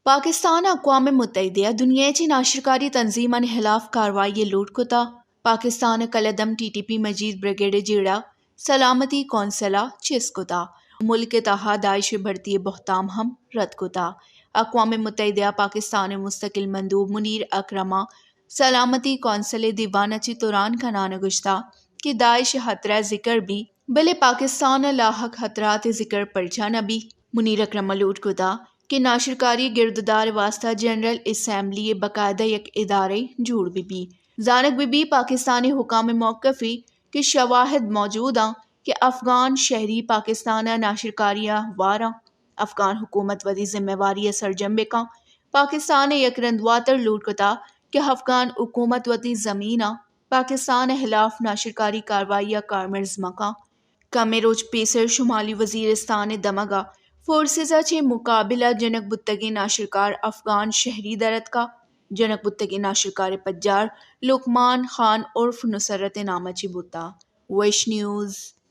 پاکستان ءَ اقوام متحدہ ءَ دنیا ءِ چہ ناشرکاری تنظیمانی ہلاف کاروائی ءِ لوٹ کتگ۔ پاکستان ءِ کلدم ٹی ٹی پی مجید بریگیڈ ءِ جیڑہ سلامتی کونسل ءَ چست کتگ۔ ملک ءِ تہا داعش ءِ بھرتی ءِ بہتام ہم رد کتگ۔ اقوام متحدہ ءَ پاکستان ءِ مستقل مندوب منیر اکرم ءَ سلامتی کونسل ءِ دیوان ءَ چہ تران کنان ءَ گوشتگ کہ داعش ءِ خطرہ ءِ ذکر بیت، بلے پاکستان ءَ لاحق خطرات ءِ ذکر پرچا نہ بیت؟ منیر اکرم ءَ لوٹ کتگ کہ ناشرکاری ءِ گرددار ءِ واستہ جنرل اسمبلی ءِ باقاعدہ یک ادارہ جوڑ بہ بیت۔ زانگ بہ بیت پاکستان ءِ حکام ءِ موقفے کہ شواہد موجود انت کہ افغان شہری پاکستان ءَ ناشرکاری ءَ ہوار انت۔ افغان حکومت وتی ذمہ واری ءَ سرجم بہ کنت۔ پاکستان ءَ یک رند واتر لوٹ کتگ کہ افغان حکومت وتی زمین ءَ پاکستان ءِ ہلاف ناشرکاری کاروائی ءَ کارمرز مہ کنت۔ کمیں روچ پیسر شمالی وزیرستان ءِ دمگ ءَ فورسز ءَ چہ مقابلہ جنگ بوتگیں ناشرکار افغان شہری در اتکگ۔ جنگ بوتگیں ناشرکار ءِ پجار لقمان خان عرف نصرت ءِ نام ءَ چہ بوتگ۔ ویش نیوز۔